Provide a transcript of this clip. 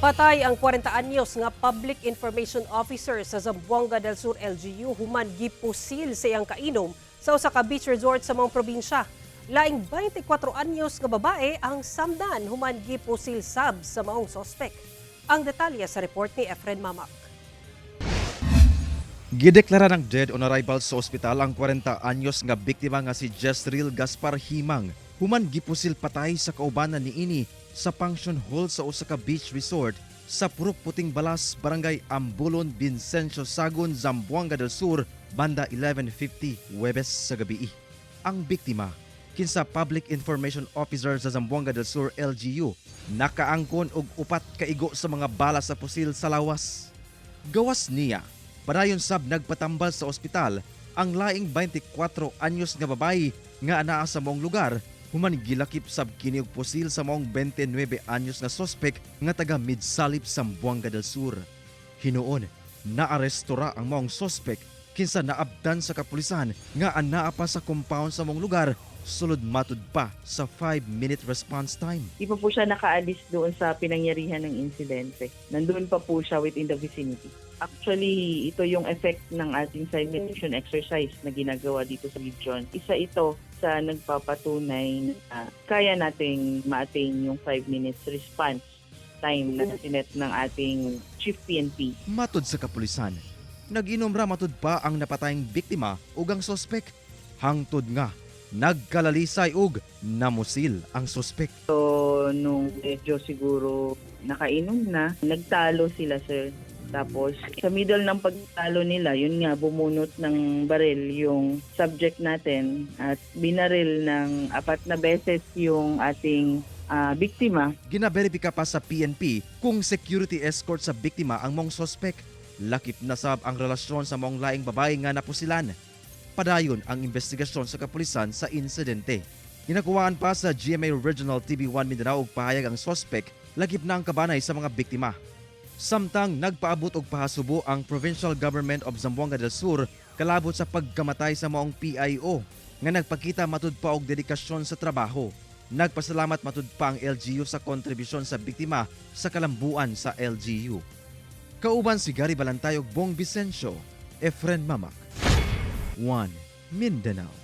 Patay ang 40 anyos nga Public Information Officer sa Zamboanga del Sur LGU human gipusil sa iyang kainom sa usa ka beach resort sa maong probinsya. Laing 24 anyos nga babae ang samdan human gipusil sab sa maong sospek. Ang detalye sa report ni Efren Mamak. Gideklara ng dead on arrival sa ospital ang 40 anyos nga biktima nga si Jezreel Gaspar Himang human gipusil patay sa kaubanan niini sa function hall sa usa ka beach resort sa Purok Puting Balas, Barangay Ambulon, Vincencio Sagun, Zamboanga del Sur, banda 11:50 Huwebes sa gabi. Ang biktima, kinsa Public Information Officer sa Zamboanga del Sur LGU, nakaangkon og upat ka igo sa mga bala sa pusil sa lawas. Gawas niya, padayon sab nagpatambal sa ospital ang laing 24 anyos nga babayi nga anaa sa maong lugar human gilakip sab kini og pusil sa maong 29 anyos nga sospek nga taga Midsalip, Zamboanga del Sur. Hinuon, naaresto ra ang maong sospek kinsa naabdan sa kapulisan nga anaa pa sa compound sa maong lugar sulod matud pa sa 5-minute response time. Di pa po siya nakaalis doon sa pinangyarihan ng insidente. Nandun pa po siya within the vicinity. Actually, ito yung effect ng ating simulation exercise na ginagawa dito sa region. Isa ito sa nagpapatunay na kaya nating ma-attain yung 5 minutes response time na sinet ng ating Chief PNP. Matud sa kapulisan, nag-inom ra matud pa ang napatayng biktima ug ang sospek. Hangtod nga nagkalalisay ug namusil ang sospek. So, nung medyo siguro nakainom na, nagtalo sila, sir. Tapos, sa middle ng pagtalo nila, yun nga, bumunot ng baril yung subject natin at binaril ng apat na beses yung ating biktima. Ginaberipika pa sa PNP kung security escort sa biktima ang maong sospek. Lakip na sab ang relasyon sa maong laing babae nga napusilan. Padayon ang investigasyon sa kapulisan sa insidente. Ginakuhaan pa sa GMA Regional TV1 Mindanao og pahayag ang sospek, lakip na ang kabanay sa mga biktima. Samtang nagpaabot og pahasubo ang Provincial Government of Zamboanga del Sur kalabot sa pagkamatay sa maong PIO nga nagpakita matud pa og dedikasyon sa trabaho. Nagpasalamat matud pa ang LGU sa kontribusyon sa biktima sa kalambuan sa LGU. Kauban si Gary Balantay ug Bong Vicencio, Efren Mamak. 1 Mindanao.